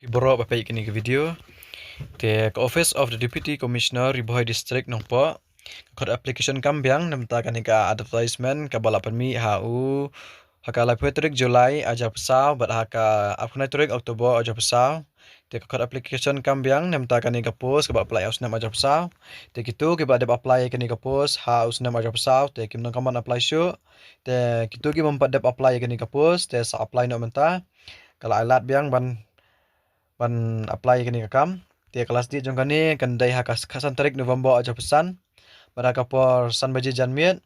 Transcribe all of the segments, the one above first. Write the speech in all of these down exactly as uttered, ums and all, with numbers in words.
Ki baroh ba peit kane ka video. Te ka Office of the Deputy Commissioner Ri Bhoi District Nongpoh ka khot application kam biang namta kane ka advertisement kaba la pynmih ha u ha ka laiphew tarik July arhajar arphew saw bad ha ka arphew khyndai tarik October arhajar arphew saw. Te ka khot application kam biang namta kane ka post kaba apply ha u snem arhajar arphew saw. Te kito kiba dep apply kane ka post ha u snem arhajar arphew saw te kim donkam ban apply shuh. Te kito ki bym pat dep apply kane ka post te sa apply noh mynta. Ka la ai lad biang ban ban apply kane ka kam. Te ka last date jong kane kan dei ha ka khatsan tarik November arhajar arphew san. Bad ha ka por san baje janmiet.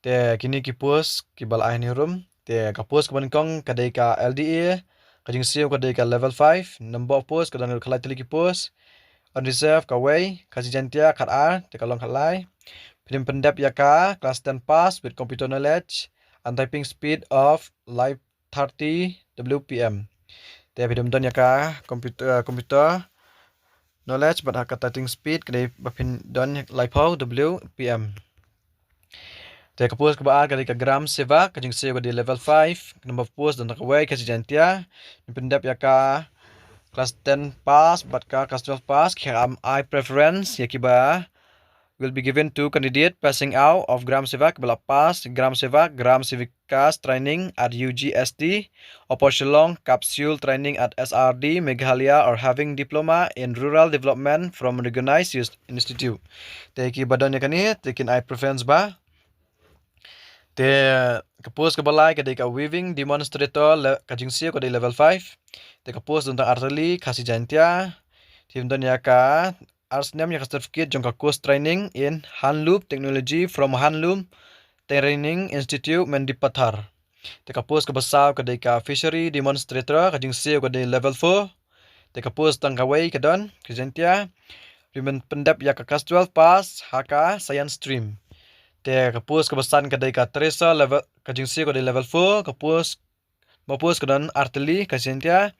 Te kine ki post kiba la ai hangne harum. Te ka post kaba nyngkong ka dei ka L D A, ka jingsiew ka dei ka level five, number of post ka don ka lai tylli ki post. Unreserved kawei, Khasi Jaintia khatar, te ka long khatlai. Phin pyndep ïa ka class ten pass with computer knowledge and typing speed of live thirty W P M. Te phi dum don ïa ka computer, computer knowledge bad ha ka typing speed ka dei ba phin don laiphew W P M. Te ka post kaba ar ka dei ka Gram Sevak, ka jingsiew ka dei level five, number of post don kawei, Khasi Jaintia. Phin pyndep ïa ka class ten pass bad ka class twelve pass, ki am ai preference ïa kiba will be given to candidate passing out of Gram Sevak, ba la pass Gram Sevak, Gram Sevikas training at U G S T, Upper Shillong, capsule training at S R D, Meghalaya, or having diploma in rural development from recognized ins-, institute. Te kiba don ïa kane, te kin ai preference ba. Te ka post kaba lai ka dei ka weaving demonstrator le-, ka jingsiew ka dei level five. Te ka post don tang artylli, Khasi Jaintia. Te don ïa ka ar snem ïa ka certificate jong ka course training in handloom technology from Handloom Training Institute Mendipathar. Te ka post kaba saw ka dei ka fishery demonstrator, ka jingsiew ka dei level four. Te ka post tang kawei ka don, Khasi Jaintia. Phin pyndep ïa ka class twelve pass ha ka science stream. Te ka post kaba san ka dei ka tracer level, ka jingsiew ka dei level four, ka post, ba post ka don artylli, Khasi Jaintia.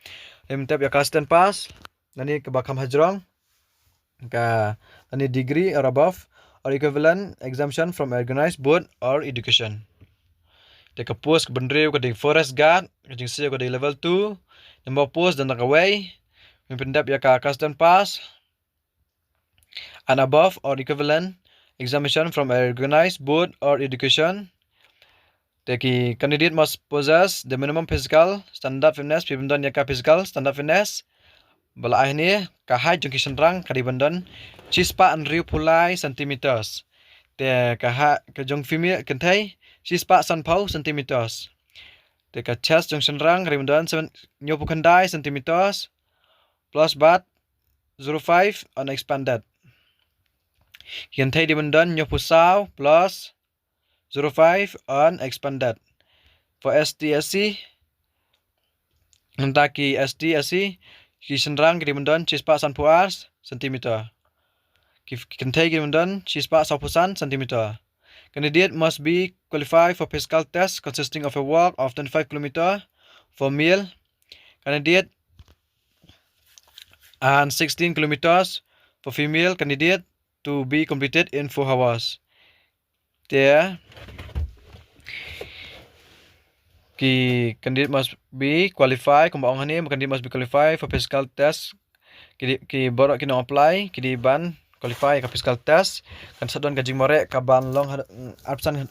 Phin pyndep ïa ka class ten pass, lane kaba kham hajrong, ka, lane degree or above, or equivalent exemption from a recognized board or education. Te ka post kaba hynriew ka dei forest guard, ka jingsiew ka dei level two, number of post don tang kawei. Phin pyndep ïa ka class ten pass and above or equivalent examination from a recognized board or education. Te ki candidate must possess the minimum physical standard fitness, phi pyndon ïa ka physical standard fitness. Ba la ai hangne, ka height jong ki shynrang ka dei ban don shispah hynriewphew lai centimeters. Te ka ha-, ka jong female kynthei shispah sanphew centimeters. Te ka chest jong shynrang ka dei ban don seven, hynñiewphew khyndai centimeters plus bad zero five unexpanded. Kynthei dei ban don hynñiewphew saw plus zero five unexpanded. For S T S C, nangta ki S T S C, ki shynrang ki dei ban don shispah sanphew ar centimeter. Ki, ki kynthei ki dei ban don shispah sawphew san centimeter. Candidate must be qualified for physical test consisting of a walk of twenty-five kilometer for male candidate and sixteen kilometers for female candidate to be completed in four hours. Te ki candidate must be qualified, kumba ong hangne, candidate must be qualified for physical test. Ki, ki baroh ki nong apply ki dei ban qualify ka physical test. Kan sa don ka jingmareh kaban long had-, arphew san, eh,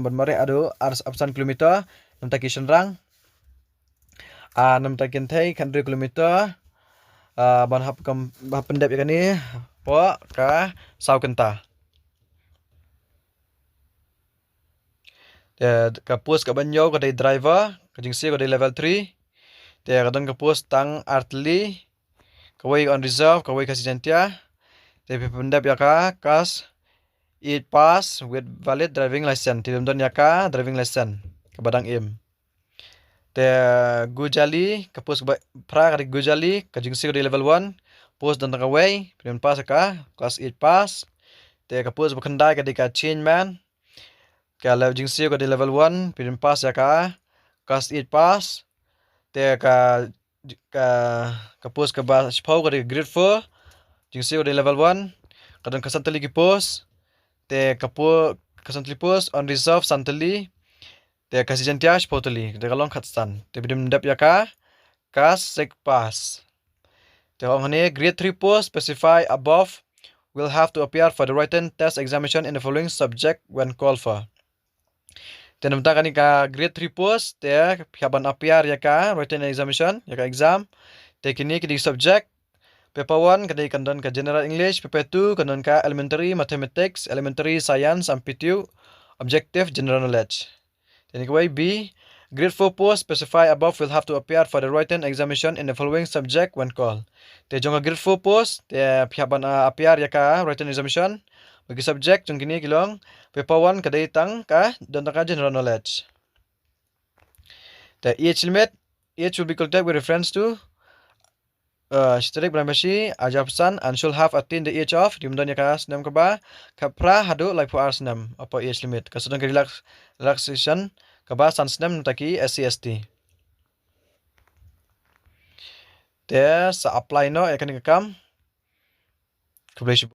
ban mareh haduh arphew san kilometer. Nangta ki shynrang, ah, nangta ki kynthei khathynriew kilometer. Ah, ban hap kam, hap pyndep ïa kane hapoh ka saw kynta. Te ka post kaba hynñiew ka dei driver, ka jingsiew ka dei level three. Te ka don ka post tang artylli, kawei unreserved, kawei Khasi Jaintia. Te phi pyndep ïa ka class eight pass with valid driving license. Te phi don ïa ka driving license kaba dang im. Te Gujali, ka post kaba phra ka dei Gujali, ka jingsiew ka dei level one. Post don tang kawei, phi don pass ïa ka class eight pass. Te ka post ba khyndai ka dei ka chainman. Ka level jingsiew ka dei level one, phi don pass ïa ka class eight pass. Te ka, ka, ka post kaba shiphew ka dei grade four. Jingsiew ka dei level one. Ka don khatsan tylli ki post. Te ka po-, khatsan tylli post, unreserved san tylli. Te Khasi Jaintia shiphew tylli. Te ka long khatsan. Te phi don dep ïa ka, ka six pass. Te ong hangne, grade three post specified above will have to appear for the written test examination in the following subject when called for. Te namar kane ka grade three post te phi hap ban appear ïa ka written examination, ïa ka exam. Te kine ki dei subject. Paper one ka dei kan don ka general English, paper two kan don ka elementary mathematics, elementary science, aptitude, objective general knowledge. Te kane kawei, B, grade four post specified above will have to appear for the written examination in the following subject when called. Te jong ka grade four post te phi hap ban, ah, appear ïa ka written examination. Bad ki subject jong kine ki long, paper one ka dei tang ka, don tang ka general knowledge. Te age limit, age will be calculated with reference to, uh, shi tarik bnai ba shi, ar hajar arphew san, and should have attained the age of, dei ban don ïa ka snem kaba khatphra haduh laiphew ar snem, hapoh age limit. Ka sdang ka relax-, relaxation kaba san snem na bynta ki S C S T. Te sa apply noh ïa kane ka kam. Khublei shibun.